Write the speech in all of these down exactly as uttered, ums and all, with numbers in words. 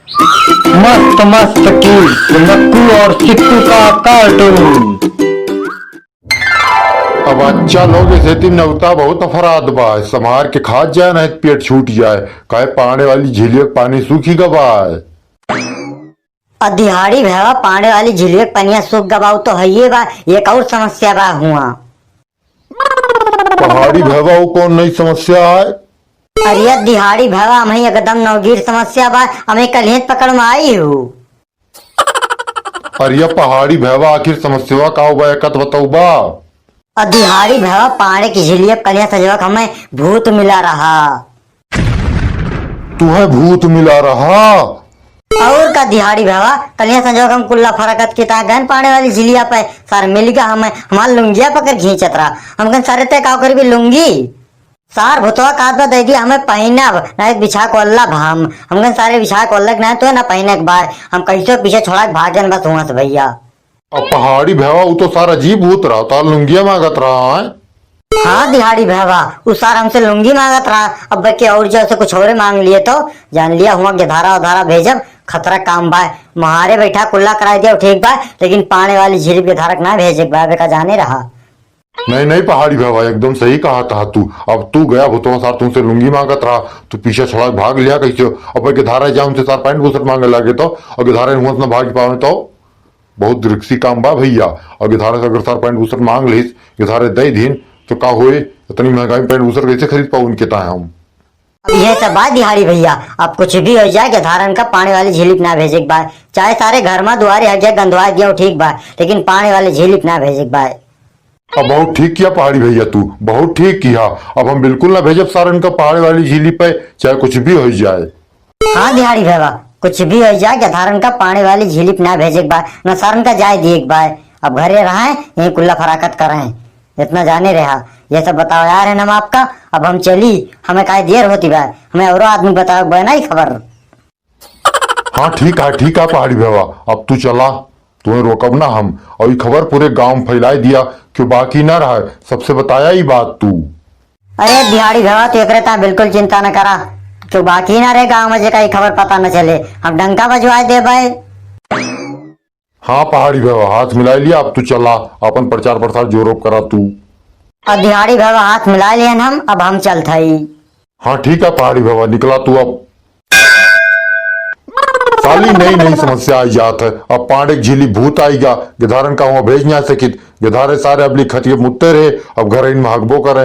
मस्त मस्त किड्स, मक्कू और सिक्कू का कार्टून। अब अच्छा लोग, इस खेती में नौता बहुत अफराद बा, संभार के खात जाए, नहीं तो पेट छूट जाए, काहे पाड़े वाली झीलिया के पानी सूखी गवा है। अ दिहाड़ी भैया, पाड़े वाली झीलिया के पनिया सूख गवा, उ तो हइये बा, एक और समस्या बा हुआ। पहाड़ी भैया, वो कौन नई समस्या है? अरे दिहाड़ी भैया, हमें एकदम नौगीर समस्या बा, हमें कलियत पकड़ में आई हो। अरे पहाड़ी भैया, आखिर समस्या का बा, एकत बताऊ बा। अ दिहाड़ी भैया, पाड़े की झीलिया के कलिया सजवा के हमें भूत मिला रहा। तू है भूत मिला रहा? और का दिहाड़ी भैया, कलिया सजवा के हम कुल्ला फराकत के ता गन पाड़े वाली झीलिया पे, सार मिल गया हमें, हमार लुंगिया पकड़ खींचत रहा। हम कन सारे ते का करबी लुंगी? सार भुतवा कात बा दे दिया हमें पहिनब, नहीं बिछा कोल्ला भाम। हम कन सारे बिछा कोल्ला के ना तो ना पहिने के बाय, हम कैसे पीछे छोड़ा के भागन बस हुआ से भैया। अब पहाड़ी भैया, उ तो सार अजीब भूत रहा, तार लुंगिया मांगत रहा है। हाँ दिहाड़ी भैया, उ सार हमसे लुंगी मांगत रहा, अब के और जो से कुछ और मांग लिए तो जान लिया हुआ गेधारा उधारा भेजब, खतरा काम बा। महारे बैठा कुल्ला कराई दिया, ठीक बा, लेकिन पाड़े वाली झीलिया के गेधारा के ना भेजे के बा, बेका जाने रहा। नहीं, नहीं पहाड़ी भैया, एकदम सही कहा था तू। अब तू गया भुतवा सार तुमसे लुंगी मांगत रहा, तू पीछे छोड़ा भाग लिया कैसे? अब गेधारा जा उनसे सार पैंट बुशर्ट मांगे लागे तो, और गेधारा हुआ से ना भाग पावे तो। बहुत रिक्सी काम बा भैया। और गेधारे से अगर सार पैंट बुशर्ट मांग लिस, गेधारे दे दीन, तो का होए? इतनी महंगाई में पैंट बुशर्ट कैसे खरीद पाऊ उनके ताहे हम? अब यह सब बात दिहाड़ी भैया, अब कुछ भी हो जाए, गेधारन का पाड़े वाली झीलिया पे ना भेजे के बा। चाहे सारे घर में दुआरे हट जाए, गंधवा दिया, ठीक बा, लेकिन पाड़े वाली झीलिया पे ना भेजे के बा। अब बहुत ठीक किया पहाड़ी भैया तू, बहुत ठीक किया। अब हम बिल्कुल ना भेजब सारन का पहाड़े वाली झीलिया पे, चाहे कुछ भी हो जाए। हाँ दिहाड़ी भैया, कुछ भी हो जाए, गेधारन का पाड़े वाली झीलिया पे ना भेजे के बा, ना सारन का जाए दिए के बा। अब घरे रहे, यहीं कुल्ला फराकत करें, इतना जाने रहा। ये सब बतावा यार है हम आपका, अब हम चली, हमें काहे देर होती बा, हमें औरो आदमी बतावे के बा ना ई खबर। हाँ ठीक है, ठीक है पहाड़ी भैया, अब तू चला, तुम्हें रोकब ना हम। और ये खबर पूरे गांव में फैलाई दिया, क्यों बाकी ना रहा, सबसे बताया ये बात तू। अरे दिहाड़ी भैया, तू एकरे ता बिल्कुल चिंता न करा, क्यों बाकी ना रहे गांव में जेका ये खबर पता न चले। हम डंका बजवा दे भाई। हाँ पहाड़ी भैया, हाथ मिला लिया, अब तू चला, अपन प्रचार प्रसार जोरों करा तू। और दिहाड़ी भैया, हाथ मिला लियन हम, अब हम चलत हई। हाँ ठीक है पहाड़ी भैया, निकला तू अब। साली नई नई समस्या आई जात है। अब पाड़े के झीलिया पे भूत आइगा, गेधारन का हुआ भेज ना सकित, गेधारे सारे अबली खटिया पे मुत्ते रहे, अब घर इन में हगबो करे।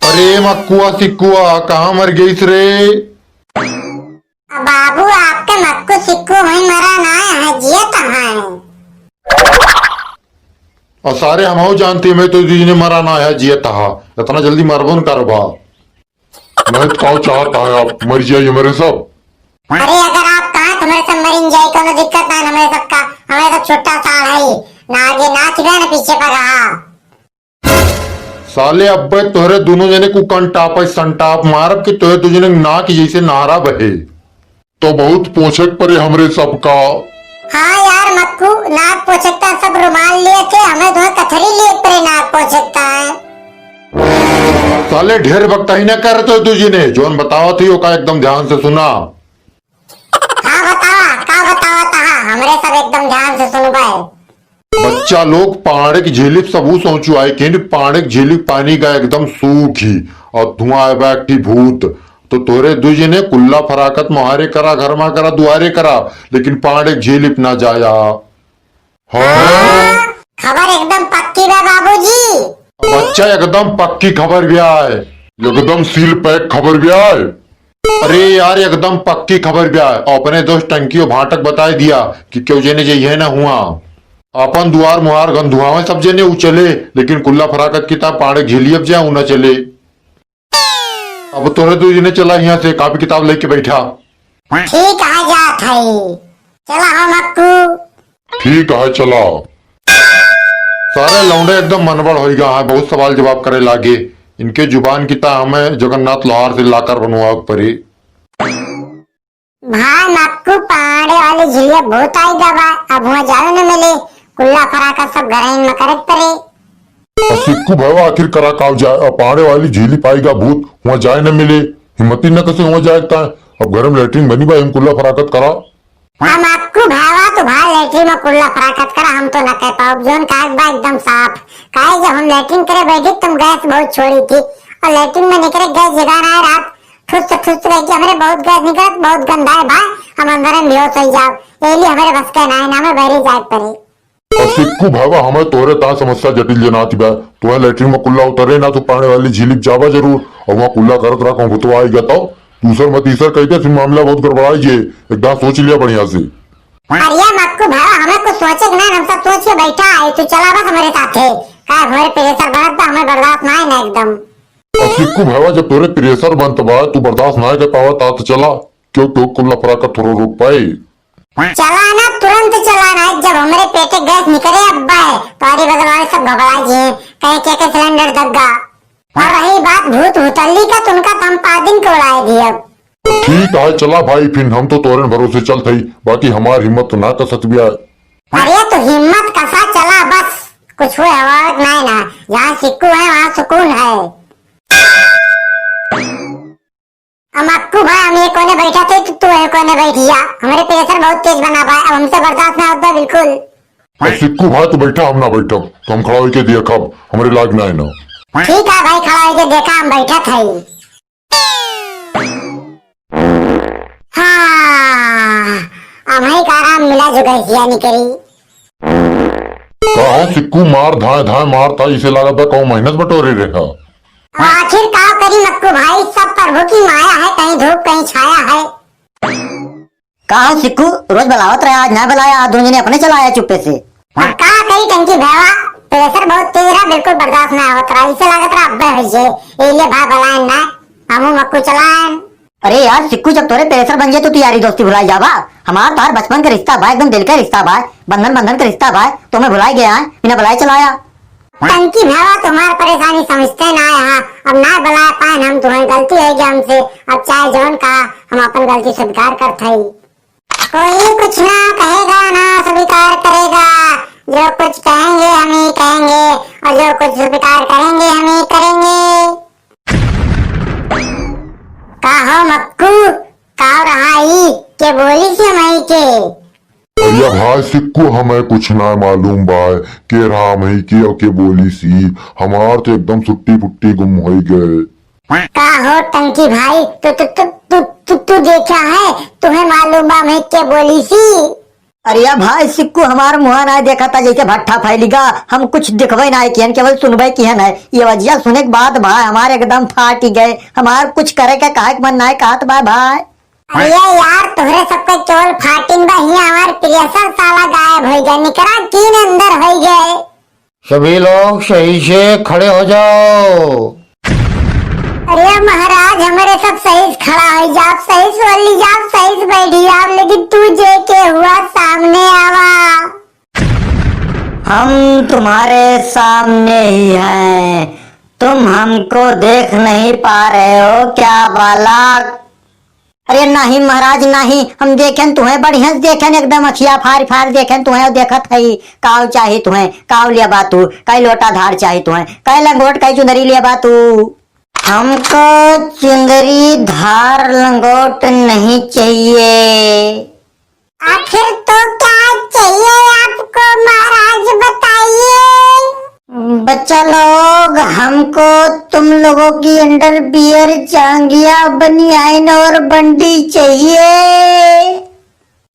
अरे मक्कुआ सिक्कुआ, कहाँ मर गईस रे? अब बाबू, आपके मक्कू सिक्कू वहीं मरा ना है, जियत है। और सारे हमहू जानती, मैं तो दीदी ने मरा ना है, जियत है, इतना जल्दी मरबो न करबा। मैं तो का चाहत है, आप मर जाइए मेरे सब। अरे अगर आप कहा तुम्हारे सब मरिन जाए, कोनो दिक्कत ना है, हमारे सबका, हमारे सब छुट्टा साल है, ना आगे नाच गया ना पीछे पर रहा। साले अब्बे तोहरे दोनों जने को कंटाप है, संटाप मारब कि तोहरे दो जने नाक जैसे नारा बहे। तो बहुत पोछक परे हमरे सबका। हाँ यार मक्कू, नाक पोछकता सब रुमाल लिए थे, हमें तो कथरी लिए परे नाक पोछकता है। साले ढेर बकताही ना कर तो दो जने, जोन बतावा थी ओका एकदम ध्यान से सुना। हाँ बतावा, का बतावा तहा, हमरे सब एकदम ध्यान से सुनबे। बच्चा लोग, पाड़े के झीलिया पे सबहू सोचु आए कि पाड़े के झीलिया के पानी का एकदम सूखी और धुआं आए बा एक ठी भूत। तो तोहरे दुई जने कुल्ला फराकत मोहारे करा, घर मा करा, दुआरे करा, लेकिन पाड़े के झीलिया पे ना जाया। हाँ? खबर एकदम पक्की बा बाबूजी। बच्चा एकदम पक्की खबर भी आए। एकदम सील पैक खबर भी आए। अरे यार, एकदम पक्की खबर बा। अपने दोस्त टंकियो भाटक बताए दिया कि क्यों जेने जइहे ना हुआ। अपन दुआर मुहार गंधुआवे सब जेने उ चले, लेकिन कुल्ला फराकत किताब पाड़े झेलियब जा उ ना चले। अब तोहरे दो जने चला यहाँ से, कापी किताब लेके बैठा। ठीक है, जात है। चला हो मक्कू। ठीक है, चला। सारे लौंडे एकदम मनबड़ होई गा है, बहुत सवाल जवाब करे लागे। इनके जुबान की ता हमें जगन्नाथ लोहार से लाकर बनवावे के पड़ी। भाई मक्कू, पाड़े वाली झिलिया भूत आई गा बा, अब हुआ जावे न मिले, कुल्ला फराका सब घरइन में करे के पड़े। और सिक्कू भवा आखिर करा काव जाए, और पाड़े वाली झिलिया पाई गा भूत, हुआ जाए न मिले, हिम्मती न कसे हुआ जाए ता। अब घर में लेटरिन बनी बा, हम कुल्ला फराकत करा। हम अक्कू भावा तो भाई लेटरिन में कुल्ला फराकत करा, हम तो ना कह पाउब, जौन काज बा एकदम साफ। काहे जब हम लेटरिन करे बैठी तुम गैस बहुत छोड़ी थी, और लेटरिन में निकरे गैस जगह ना है, रात ठुस ठुस रह के हमरे बहुत गैस निकलत, बहुत गंदा है भाई, हम अंदर में बेहोश हो जाब, यही लिए हमरे बस के ना है, ना हमें बहरे जाए पड़े। और सिक्कू भावा, हमें तोरे ता समस्या जटिल जनाती बा। तुहे लेटरिन में कुल्ला उतरे ना, तू पानी वाली झीलिक जाबा जरूर, और वहाँ कुल्ला करत रहा, कहूँ भुतवा आई गया तो दूसर में तीसर कहते, फिर मामला बहुत गड़बड़ाई जे। एक दाँव सोच लिया बढ़िया से। अरे मक्कू भावा, हमें कुछ सोचे के ना, हम सब सोच के बैठा है, तू चला बस हमारे साथे। का हमारे प्रेशर बढ़त बा, हमें बर्दाश्त ना है ना एकदम। और सिक्कू भावा, जब तोरे प्रेशर बनत बा, तू बर्दाश्त ना कर पावा ता तो चला, क्यों तो कुल्ला फराकत थोड़ा रोक पाए। चला ना, तुरंत चला ना, जब हमरे पेटे गैस निकरे अब्बा है, तो आदि बगल वाले सब घबरा जी हैं, कहे के के सिलेंडर दग्गा। और रही बात भूत भूतल्ली का, तो उनका तो हम पाँच दिन के उड़ाए दिए अब। ठीक है, चला भाई, फिर हम तो तोरे भरोसे चलत हई, बाकी हमार हिम्मत तो ना कस सकबिया। अरे तो हिम्मत कसा, चला बस, कुछ हुए हवा नहीं ना, जहाँ सिक्कू है वहाँ सुकून है। अब अक्कू भाई, हम ये कोने बैठा थे, तो तू ये कोने बैठ जा। हमारे प्रेशर बहुत तेज बना बा, अब हमसे बर्दाश्त ना होता बिल्कुल। अब सिक्कू भाई तू बैठा, हम ना बैठब, तो हम खड़ा होके देखब, हमारे लाग ना है ना। ठीक है भाई, खड़ा होके देखा, हम बैठा था ही। हाँ, अब ही का आराम मिला जो गैसिया निकली। का हो सिक्कू, मार धाए धाए मार था, इसे लागत बा कहूँ मेहनत बटोरे रहा। आखिर का करी मक्कू भाई, सब प्रभु की माया है, कहीं धूप कहीं छाया है। का हो सिक्कू, रोज बुलावत रहे, आज ना बुलाया, आज दोनों जने अपने चला आया चुप्पे से। अब का करी टंकी भैया, प्रेशर बहुत तेज रहा, बिल्कुल बर्दाश्त ना होत रहा, इसे लागत रहा अब्बे हुई जे, ये लिए भाई बुलाएं ना, हमू मक्कू चलाएं। अरे यार सिक्कू, जब तोरे प्रेशर बन जाए तो तू यारी दोस्ती भुलाई जाबा। हमार तोहार बचपन के रिश्ता बा, एकदम दिल का रिश्ता बा, बंधन बंधन का रिश्ता बा, तो मैं भुलाई गया, बिना बुलाए चला आया। टंकी भैया, तुम्हार परेशानी समझते ना है, अब ना बुला पाए हम तुम्हें, गलती है गया हमसे, अब चाहे जौन का हम अपन गलती स्वीकार करत हई। कोई कुछ ना कहेगा, ना स्वीकार करेगा, जो कुछ कहेंगे हम ही कहेंगे, और जो कुछ स्वीकार करेंगे हम ही करेंगे। का हो मक्कू, का रहा ई, के बोली से मई के? अरे भाई सिक्कू, हमें कुछ ना मालूम बा, के रहा मई के और के बोली सी, हमार तो एकदम सुट्टी पुट्टी गुम होई गए। का हो टंकी भाई, तू, तू, तू, तू, तू, तू देखा है, तुम्हें मालूम बा मैं के बोली सी? अरे भाई सिक्कू, हमार मुँह ना देखा था जैसे भट्ठा फैलिगा, हम कुछ दिखबे ना किहन, केवल सुनबे किहन है। ये वजह सुने के बाद भाई हमारे एकदम फाट ही गए, हमार कुछ करे के काहे के मन ना कहत बा भाई। अरे यार, तोहरे सबके केवल फाटिन बा, हियां हमार प्रेशर साला गायब हो गया, निकरा कीन अंदर हो गए। सभी लोग सही से खड़े हो जाओ। अरे महाराज, हमारे सब सही से खड़ा हो जाओ, सही से बोली जाओ, सही से बैठी जाओ, लेकिन तू जे के हुआ सामने आवा। हम तुम्हारे सामने ही हैं, तुम हमको देख नहीं पा रहे हो क्या बालक? अरे नाही महाराज नाही, हम देखेन तुहें, बढ़िया से देखेन, एकदम अखिया फार फार देखेन तुहें, और देखत हई, काव चाही तुहें, काव लिया बा तू, कई लोटा धार चाही तुहें, कई लंगोट, कई चुंदरी लिया बा तू। हमको चुंदरी धार लंगोट नहीं चाहिए। आखिर तो क्या चाहिए आपको महाराज, बताइए। बच्चा लोग, हमको तुम लोगों की अंडरवियर, जांघिया, बनियाइन और बंडी चाहिए।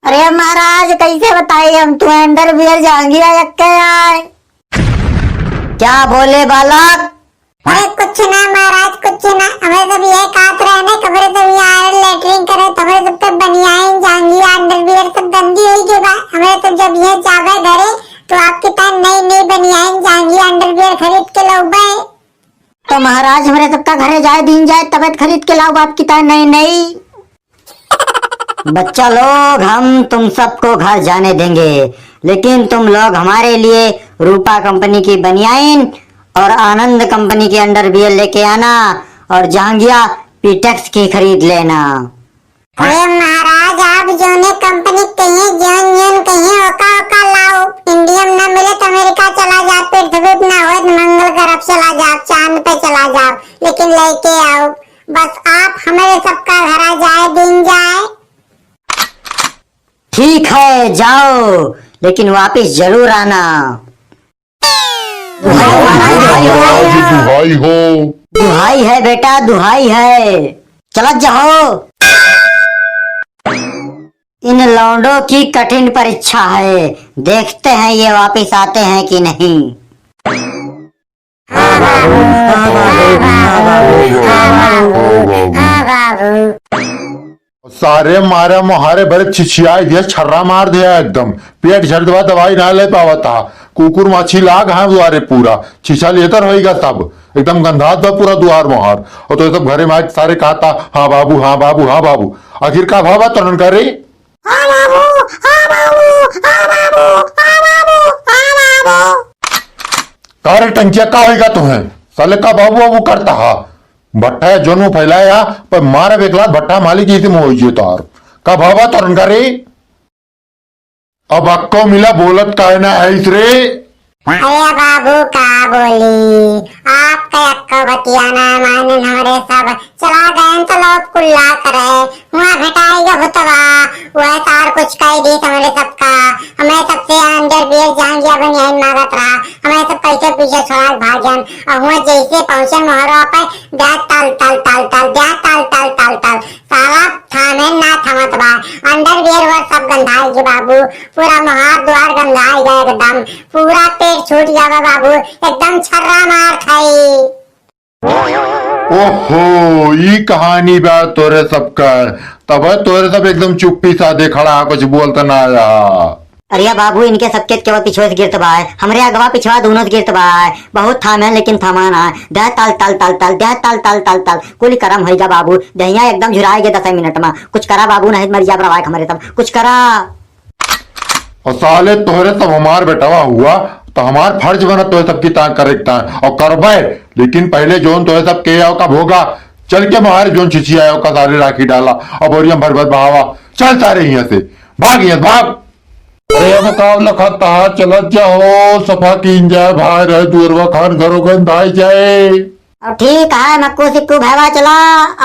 अरे महाराज, कैसे बताई हम तुम्हें, अंडरवियर, जांघिया यक्के आए। क्या बोले बालक? अरे कुछ ना महाराज, कुछ ना। हमरे सब ये कहत रहे ना, हमरे सब यहाँ आए लेटरिन करे, तो हमरे सब तो बनियाइन, जांघिया, अंडरवियर सब गंदी हो गई बा। हमरे सब जब ये जाबे घरे, तो आपकी तान नई नई बनियाइन, जांघिया, अंडरवियर खरीद के लौबे। तो महाराज, हमरे सबका घरे जाए दीन जाए, तबे खरीद के लाओ आपकी तान नई नई। बच्चा लोग, हम तुम सबको घर जाने देंगे, लेकिन तुम लोग हमारे लिए रूपा कंपनी की बनियाइन और आनंद कंपनी की अंडरवियर लेके आना और जहांगिया पीटेक्स की खरीद लेना। अरे महाराज, आप जोने कंपनी कहिए, जोन जोन कहिए, ओका ओका लाओ। इंडिया में ना मिले तो अमेरिका चला जाओ, पृथ्वी पे ना हो तो मंगल ग्रह चला जाओ, चांद पे चला जाओ, लेकिन लेके आओ। बस आप हमरे सबका घरा जाए दीन जा। ठीक है, जाओ, लेकिन वापिस जरूर आना। दुहाई हो महाराज, दुहाई हो। दुहाई हो। दुहाई है बेटा, दुहाई है। चलत जाओ। इन लौंडों की कठिन परीक्षा है, देखते हैं ये वापिस आते हैं कि नहीं। हाँ बाबू, हाँ बाबू, हाँ बाबू, हाँ बाबू, हाँ बाबू। सारे मारे मोहारे भरे छिछियाई दिया, छर्रा मार दिया एकदम। पेट झड़ दवा, दवाई ना ले पावत हा। कुकुर माछी लाग है दुआरे पूरा, छिछा लेतर होइगा सब। एकदम गंधात बा पूरा दुआर मोहार। और तो सब घरे में आके सारे कहता, "हाँ बाबू, हाँ बाबू, हाँ बाबू।" आखिर का भावा तोरन का रे? हाँ बाबू, हाँ बाबू, हाँ बाबू, हाँ बाबू, हाँ बाबू। का रे टंकिया, का होइगा तुहें? साले का बाबू बाबू करता हा? भट्टा है जोन मुँह फैलाया, पर मारा बेकलात भट्टा मालिक जैसे मुँह होइए तार। का भावा तोरन का रे? अब अक्को मिला बोलत काहे ना है इस रे? अरे बाबू का बोली, आपका अक्को बतियाना मानन हमरे सब चला गए तो लोग कुल्ला करे, हुआ भेटाई गो भुतवा, वह तार कुछ कह दी हमरे सबका, हमें सबसे अंडरवियर जान गया बनियान मांगत रहा, हमें सब कैसे पीछे छोड़ा के भाग गयन, और हुआ जैसे पहुंचन मोहरवा पे, द्या तल तल तल तल, द्या तल तल तल तल, साला थामे ना थमत बा, अंडरवियर वर सब गंधाई गए बाबू, पूरा मोहार दुआर गंधाई गए एकदम, पूरा पेट छूट गया बा बाबू, एकदम छर्रा मार खाई। ओहो, ई कहानी बा तोरे सबका। तब तोरे सब एकदम चुप्पी साधे खड़ा, कुछ बोलत ना आया। अरे बाबू, इनके सबके केवल पिछवे से गिरत बा, हमरे अगवा पिछवा दोनों से गिरत बा। बहुत थामे लेकिन थमा ना। दह तल तल तल तल, दह तल तल तल तल। कुल करम होइगा बाबू, दहिया एकदम झुराए गे दस मिनट में। कुछ करा बाबू, नहीं मर जाब रवाए हमरे सब। कुछ करा। और साले तोहरे सब हमार बेटवा हुआ, तो हमार फर्ज बना तोहरे सब की ताक करे के ताक, और करबे, लेकिन पहले जोन तोहरे सब के आओ का भोगा, चल के बाहर जोन छिछियाओ का सारे राखी डाला, और बोरिया भर भर बहावा, चल सारे यहाँ से, भाग यहाँ से, भाग। अरे अब का लखत हा, चलत जाओ, सफा कीन जाए, बाहर है दुअरवा खान घरों गंधाई जाए। अब ठीक है, मक्कू सिक्कू भैवा चला,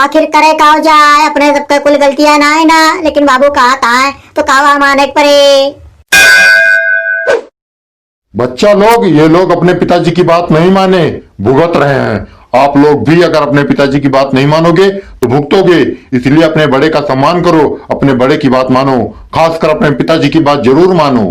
आखिर करे का हो जाए, अपने सबके कुल गलतियां ना है ना, लेकिन बाबू कहत है, तो कावा माने के परे। बच्चा लोग, ये लोग अपने पिताजी की बात नहीं माने, भुगत रहे हैं। आप लोग भी अगर अपने पिताजी की बात नहीं मानोगे, तो भुगतोगे। इसलिए अपने बड़े का सम्मान करो, अपने बड़े की बात मानो, खासकर अपने पिताजी की बात जरूर मानो।